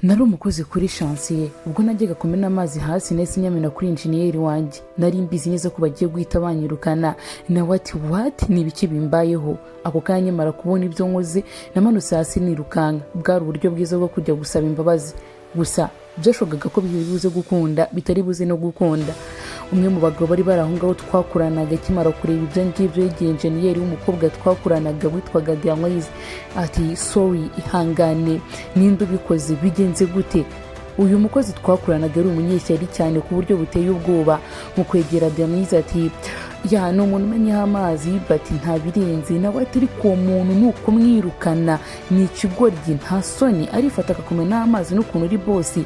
Nari umukozi kuri chantier. Ubwo najyaga kumena amazi hasi, nahise nyamena kuri enjeniyeri wanjye. Nari mbizi neza ko bagiye guhita banyirukana. Nawe ati: "What? Ni ibiki bimbayeho?" Ako kanya mara kubona ibyo nkoze, namanutse hasi nirukanka. Bwari uburyo bwiza bwo kujya gusaba imbabazi, gusa byashobokaga ko biri buze gukunda, bitari buze no gukunda. Umwe mu bagabo bari bari aho ngaho twakoranaga, akimara kureba ibyo ngibyo, yegeye enjeniyeri w'umukobwa twakoranaga witwaga Diamwize ati: "Sorry, ihangane, ninde ubikoze? Bigenze gute?" Uyu mukozi twakoranaga ari umunyeshyari cyane ku buryo buteye ubwoba. Mu kwegera Diamwize ati: "Yeah, ni umuntu umenyeho amazi, but ntabirenze." Nawe ati: "Ariko uwo muntu ni ukumwirukana, ni ikigoryi, nta soni, arifata akakumenaho amazi n'ukuntu uri boss."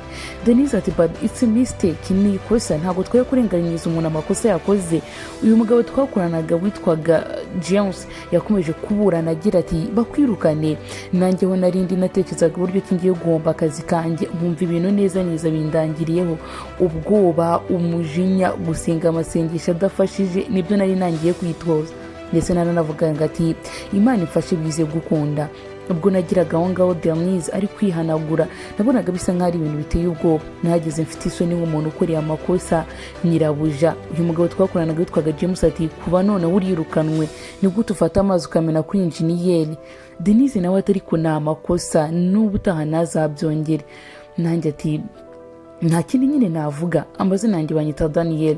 Denise ati: "But it's a mistake, ni ikosa, ntabwo twari kurenganyiriza umuntu amakosa yakoze." Uyu mugabo twakoranaga witwaga James yakomeje kuburana agira ati: "Bakwirukane." Nanjye ho narindi natekerezaga uburyo ki ngiye guhomba akazi kanjye, nkumva ibintu neza neza bindangiriyeho. Ubwoba, umujinya, gusenga amasengesho adafashije, nibyo nari nangiye kwitoza, ndetse naranavugaga ati: "Imana ifashe bize gukunda." Ubwo nagiraga aho ngaho Diamwize ari kwihanagura, nabonaga bisa nk'aho ari ibintu biteye ubwoba. Nahageze mfite isoni nk'umuntu ukoreye amakosa nyirabuja. Uyu mugabo twakoranaga witwaga James ati: "Kuva none urirukanwe. Ni gute ufata amazi ukamena kuri enjeniyeri?" Denise nawe ati: "Ariko ni amakosa, n'ubu utaha ntazabyongere." Nanjye ati: "Nta kindi nyine navuga, amazina yanjye banyita Daniel."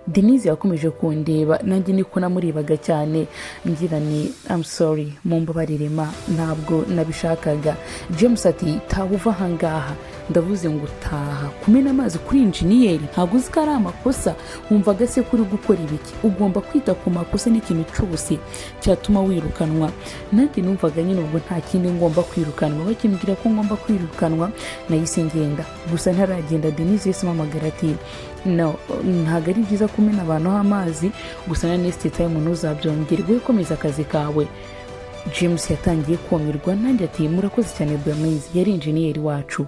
Denise yakomeje kundeba, nanjye niko namurebaga cyane, ngira ni: "I'm sorry, mumbabarire ma, ntabwo nabishakaga." James ati: "Taha, uva ahangaha, ndavuze ngo taha. Kumena amazi kuri enjeniyeri, ntabwo uzi ko ari amakosa? Wumvaga se ko uri gukora ibiki? Ugomba kwita ku makosa n'ikintu cyose cyatuma wirukanwa." Nanjye numvaga nyine ubwo nta kindi, ngomba kwirukanwa. Bakimbwira ko ngomba kwirukanwa, nahise ngenda. Gusa ntaragenda, Denise yahise ampamagara ati: "No, ntabwo ari byiza kumena abantu amazi, gusa na next time ntuzabyongere, we komeza akazi kawe." James yatangiye kumirwa. Nanjye ati: "Murakoze cyane." Denise yari enjeniyeri wacu.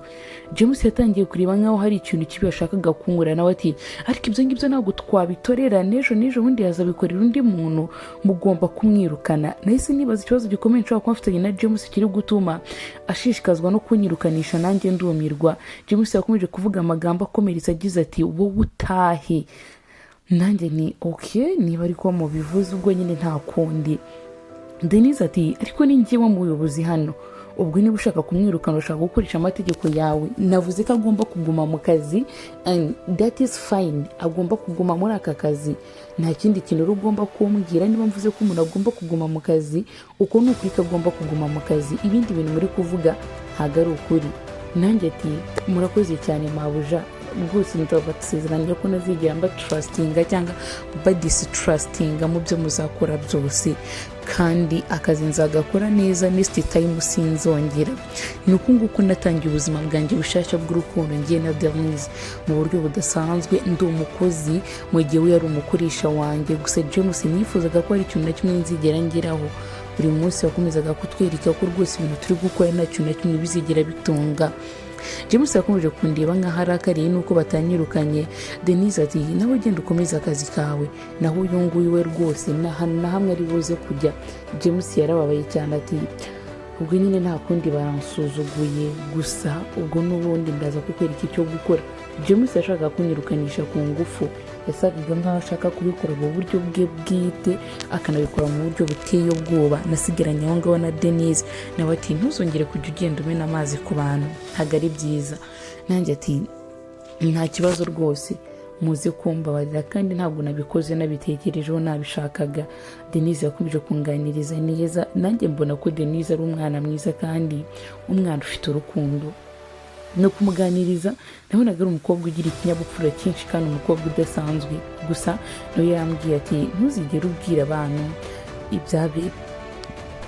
James yatangiye kureba nkaho hari ikintu kibi yashakaga kunkorera. Nawe ati: "Ariko ibyo ngibyo ntabwo twabitorera, n'ejo n'ejo bundi yazabikorera undi muntu, mugomba kumwirukana." Nahise nibaza ikibazo gikomeye nshobora kuba mfitanye na James kiri gutuma ashishikazwa no kunyirukanisha, nanjye ndumirwa. James yakomeje kuvuga amagambo akomeretsa agize ati: "Wowe utahe." Nanjye ni: "Okay, niba ariko mubivuze, ubwo nyine nta kundi." Denise ati: "Ariko ni njyewe muyobozi hano, ubwo niba ushaka kumwirukana, ushaka gukoresha amategeko yawe. Navuze ko agomba kuguma mu kazi and that is fine. Agomba kuguma muri aka kazi, nta kindi kintu rero ugomba kumbwira. Niba mvuze ko umuntu agomba kuguma mu kazi, uko ni ukuri ko agomba kuguma mu kazi. Ibindi bintu muri kuvuga ntabwo ari ukuri." Nanjye ati: "Murakoze cyane mabuja, rwose ndabasezeranya ko ntazigera mbatrustinga cyangwa badistrustinga mu byo muzakora byose, kandi akazi nzagakora neza, next time sinzongera." Ni uku nguku natangiye ubuzima bwanjye bushyashya bw'urukundo ngiye na Denise mu buryo budasanzwe. Ndi umukozi mu gihe we yari umukoresha wanjye. Gusa James nifuzaga ko hari ikintu na kimwe nzigera ngeraho. Buri munsi yakomezaga kutwereka ko rwose ibintu turi gukora nta kintu na kimwe bizigera bitunga. James yakomeje kundeba nkaho arakariye nuko batanyirukanye. Denise ati: "Nawe ugenda ukomeze akazi kawe, naho uyu nguyu we rwose nta hantu na hamwe ari buze kujya." James yarababaye cyane ati: "Ubwo nyine nta kundi, baransuzuguye, gusa ubwo n'ubundi ndaza kukwereka icyo gukora." James yashakaga kunyirukanisha ku ngufu. Yasaga nkaho ashaka kubikora mu buryo bwe bwite, akanabikora mu buryo buteye ubwoba. Nasigaranye aho ngaho na Denise. Nawe ati: "Ntuzongere kujya ugenda umena amazi ku bantu, ntabwo ari byiza." Nanjye ati: "Nta kibazo rwose, muze kumbabarira, kandi ntabwo nabikoze nabitekerejeho, nabishakaga." Denise yakomeje kunganiriza neza, nanjye mbona ko Denise ari umwana mwiza kandi umwana ufite urukundo. No kumuganiriza nabonaga ari umukobwa ugira ikinyabupfura cyinshi kandi umukobwa udasanzwe. Gusa nawe yarambwiye ati: "Ntuzigere ubwira abantu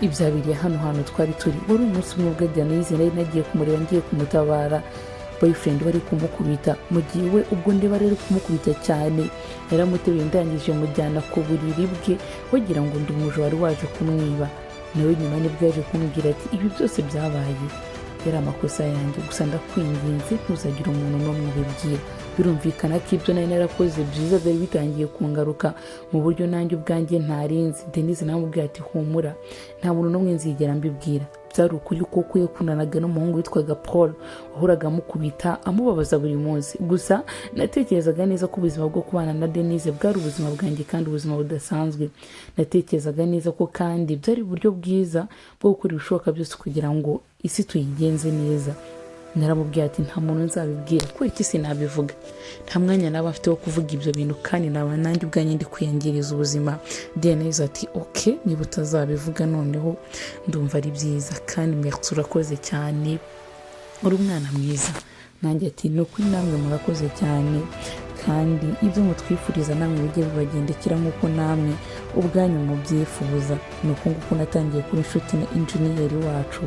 ibyabereye hano hantu twari turi." Wari umunsi umwe ubwo Denise nari nagiye kumureba, ngiye kumutabara boyfriend bari kumukubita. Mu gihe we ubwo ndeba rero kumukubita cyane, yaramuteruye, ndangije mujyana ku buriri bwe, wagira ngo ndi umujura wari waje kumwiba. Nawe nyuma nibwo yaje kumbwira ati: "Ibi byose byabaye yari amakosa yanjye, gusa ndakwinginze ntuzagire umuntu n'umwe ubibwira." Birumvikana ko ibyo nari narakoze byiza byari bitangiye kungaruka mu buryo nanjye ubwanjye ntarinzi. Denise nawe amubwira ati: "Humura, nta muntu n'umwe nzigera mbibwira." Byari ukuri koko, yakundanaga n'umuhungu witwaga Paul wahoraga amukubita, amubabaza buri munsi. Gusa natekerezaga neza ko ubuzima bwo kubana na Denise bwari ubuzima bwanjye kandi ubuzima budasanzwe. Natekerezaga neza ko kandi byari uburyo bwiza bwo gukora ibishoboka byose kugira ngo isi tuyigenze neza. Naramubwiye ati: "Nta muntu nzabibwira." Kubera iki sinabivuga? Nta mwanya naba afite wo kuvuga ibyo bintu, kandi naba nanjye ubwanjye ndi kwiyangiriza ubuzima. Denise ati: "Ok, niba utazabivuga noneho ndumva ari byiza, kandi merci, urakoze cyane, uri umwana mwiza." Nanjye ati: "Ni ukuri, namwe murakoze cyane, kandi ibyo mutwifuriza namwe bijye bibagendekera nk'uko namwe ubwanyu mubyifuza." Ni uku nguku natangiye kuba inshuti na injeniyeri wacu.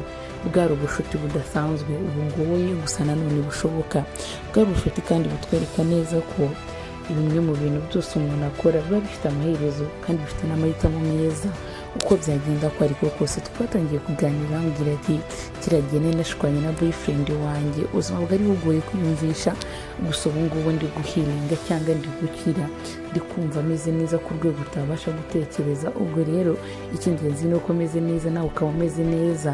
Bwari ubushuti budasanzwe, bugoye gusa nanone bushoboka. Bwari ubushuti kandi butwereka neza ko bimwe mu bintu byose umuntu akora biba bifite amaherezo kandi bifite n'amahitamo meza, uko byagenda ko ariko kose. Twatangiye kuganira, ambwira ati: "Kiriya gihe nari nashwanye na boyfriend wanjye, ubuzima bwari bugoye kwiyumvisha. Gusa ubu ngubu ndi guhealinga cyangwa ndi gukira, ndi kumva ameze neza ku rwego utabasha gutekereza. Ubwo rero icy'ingenzi ni uko ameze neza, nawe ukaba umeze neza,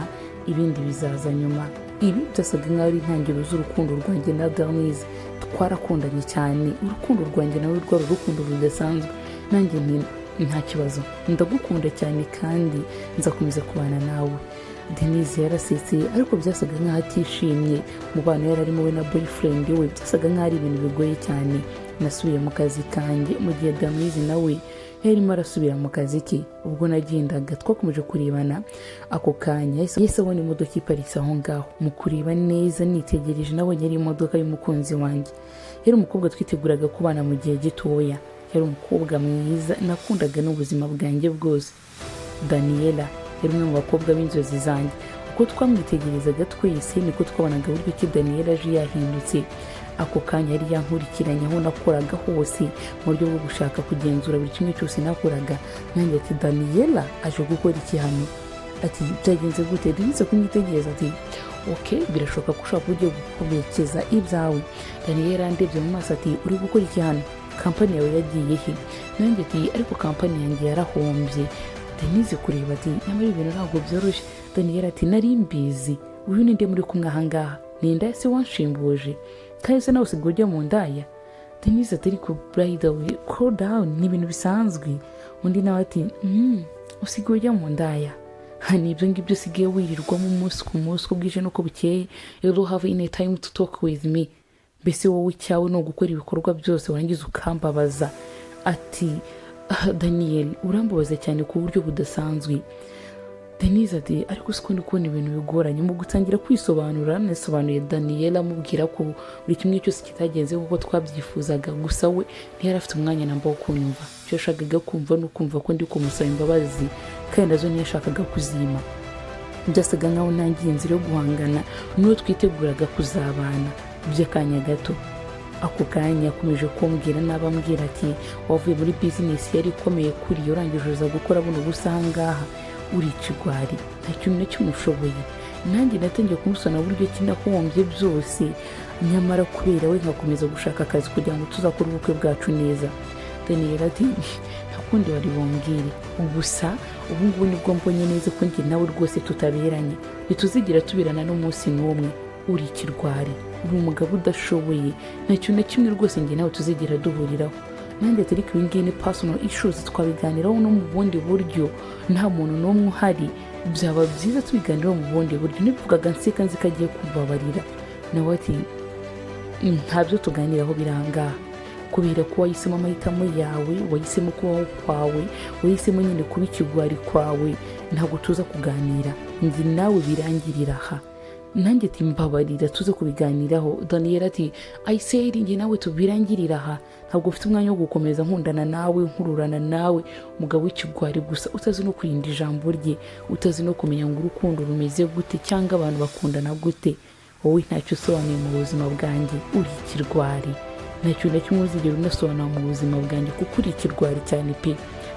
ibindi bizaza nyuma." Ibi byasaga nk'aho ari intangiriro z'urukundo rwanjye na Denise. Twarakundanye cyane, urukundo rwanjye nawe rwari urukundo rudasanzwe. Nanjye nti: "Nta kibazo, ndagukunda cyane kandi nzakomeza kubana nawe." Denise yarasetse, ariko byasaga nk'aho atishimye. Umubano yari arimo we na boyfriend we byasaga nk'aho ari ibintu bigoye cyane. Nasubiye mu kazi kanjye mu gihe Denise nawe yarimo arasubira mu kazi ke. Ubwo nagendaga, twakomeje kurebana. Ako kanya yahise abona imodoka iparitse aho ngaho. Mu kureba neza nitegereje, nabonye ari imodoka y'umukunzi wanjye. Yari umukobwa twiteguraga kubana mu gihe gitoya, yari umukobwa mwiza nakundaga n'ubuzima bwanjye bwose. Daniela yari umwe mu bakobwa b'inzozi zanjye. Uko twamwitegerezaga twese, niko twabonaga uburyo ki Daniela aje yahindutse. Ako kanya yari yankurikiranye aho nakoraga hose mu buryo bwo gushaka kugenzura buri kimwe cyose nakoraga. Nanjye ati: "Daniela aje gukora iki hano?" Ati: "Byagenze gute?" Denise kunyitegereza ati: "Ok, birashoboka ko ushobora kuba ugiye gukobekeza ibyawe." Daniela ndebye mu maso ati: "Uri gukora iki hano? Kampani yawe yagiye he?" Nanjye ati: "Ariko kampani yanjye yarahombye." Denise kureba ati: "Nyamara ibintu ntabwo byoroshye." Daniela ati: "Nari mbizi. Uyu ni nde muri kumwe ahangaha? Ni indaya se wanshimbuje? Kandi se nawe usigaye ujya mu ndaya?" Denise ati: "Ariko brother we, cool down, ni ibintu bisanzwe." Undi nawe ati: "Usigaye ujya mu ndaya? Ni ibyo ngibyo usigaye wirirwamo umunsi ku munsi, uko bwije n'uko bukeye? You don't have any time to talk with me. Mbese wowe icyawe ni ugukora ibikorwa byose warangiza ukambabaza." Ati: "Daniel, urambabaza cyane ku buryo budasanzwe." Denise ati: "Ariko siko ndi kubona ibintu bigoranye." Mu gutangira kwisobanura, nasobanuye Daniel, amubwira ko buri kimwe cyose kitagenze kuko twabyifuzaga. Gusa we ntiyari afite umwanya namba wo kunyumva. Icyo yashakaga kumva ni ukumva ko ndi kumusaba imbabazi, kandi nazo ntiyashakaga kuzima. Byasaga nkaho ntangiye inzira yo guhangana n'uwo twiteguraga kuzabana by'akanya gato. Ako kanya yakomeje kumbwira nabi, ambwira ati: "Wavuye muri bizinesi yari ikomeye kuri yo, urangije uza gukora buno busa ahangaha. Uri ikigwari, nta kintu na kimwe ushoboye." Nanjye natangiye kumusobanurira uburyo ki nahombye byose, nyamara kubera we nkakomeza gushaka akazi kugira ngo tuzakore ubukwe bwacu neza. Daniel ati: "Nta kundi wari bumbwire. Gusa ubu ngubu nibwo mbonye neza ko njye nawe rwose tutaberanye, ntituzigira tubirana n'umunsi n'umwe. Uri ikirwari, uri umugabo udashoboye, nta kintu na kimwe rwose njye nawe tuzigera duhuriraho." Nanjye ati: "Ariko ibi ngibi ni personal issues, twabiganiraho no mu bundi buryo nta muntu n'umwe uhari. Byaba byiza tubiganiraho mu bundi buryo." Nivugaga nseka, nzi ko agiye kubabarira. Nawe ati: "Ntabyo tuganiraho birangaha, kubera ko wahisemo amahitamo yawe, wahisemo kubaho kwawe, wahisemo nyine kuba ikigwari kwawe. Ntabwo tuza kuganira njye nawe, birangirira aha." Nanjye ati: "Mbabarira, tuze kubiganiraho." Daniel ati: "I said njye nawe tubirangirira aha. Ntabwo ufite umwanya wo gukomeza nkundana nawe, nkururana nawe, umugabo w'ikigwari gusa, utazi no kurinda ijambo rye, utazi no kumenya ngo urukundo rumeze gute cyangwa abantu bakundana gute. Wowe ntacyo usobanuye mu buzima bwanjye, uri ikirwari. Nta kintu na kimwe uzigera unasobanura mu buzima bwanjye kuko uri ikirwari cyane pe."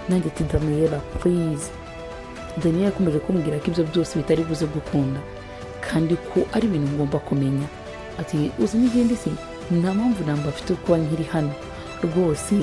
Nanjye ati: "Daniela, please." Daniela yakomeje kumbwira ko ibyo byose bitari buze gukunda kandi ko ari ibintu ngomba kumenya. Ati: "Uzi n'ikindi se? Nta mpamvu namba mfite kuba nkiri hano rwose.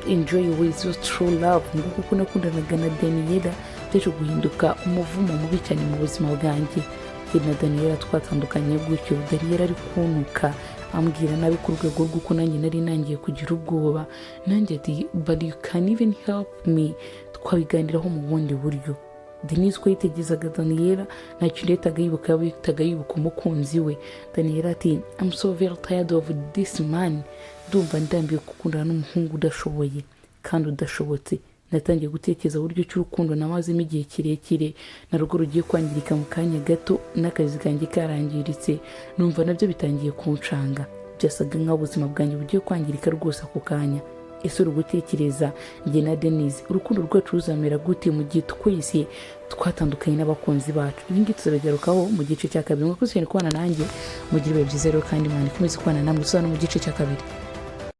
Enjoy with your true love." Nguko uko nakundanaga na Daniela. Byaje guhinduka umuvumo mubi cyane mu buzima bwanjye. Njye na Daniyela twatandukanye gutyo. Daniyela ari kuntuka, ambwira nabi ku rwego rw'uko nanjye nari nangiye kugira ubwoba. Nanjye ati: "But you can even help me, twabiganiraho mu bundi buryo." Denise ko yitegerezaga Daniyela, nta kintu yahitaga yibuka, yahitaga yibuka umukunzi we. Daniyela ati: "I'm so very tired of this man. Ndumva ndambiwe gukundana n'umuhungu udashoboye kandi udashobotse." Natangiye gutekereza uburyo cy'urukundo namazemo igihe kirekire narwo rugiye kwangirika mu kanya gato, n'akazi kanjye karangiritse, numva nabyo bitangiye kuncanga. Byasaga nk'aho ubuzima bwanjye bugiye kwangirika rwose ako kanya. Ese uri gutekereza njye na Denise urukundo rwacu ruzamera gute mu gihe twese twatandukanye n'abakunzi bacu? Ibi ngibi tuzabigarukaho mu gice cya kabiri. Mwakoze cyane kubana nanjye, mugire ibihe byiza rero, kandi Imana ikomeze kubana namwe. Tuzabana mu gice cya kabiri.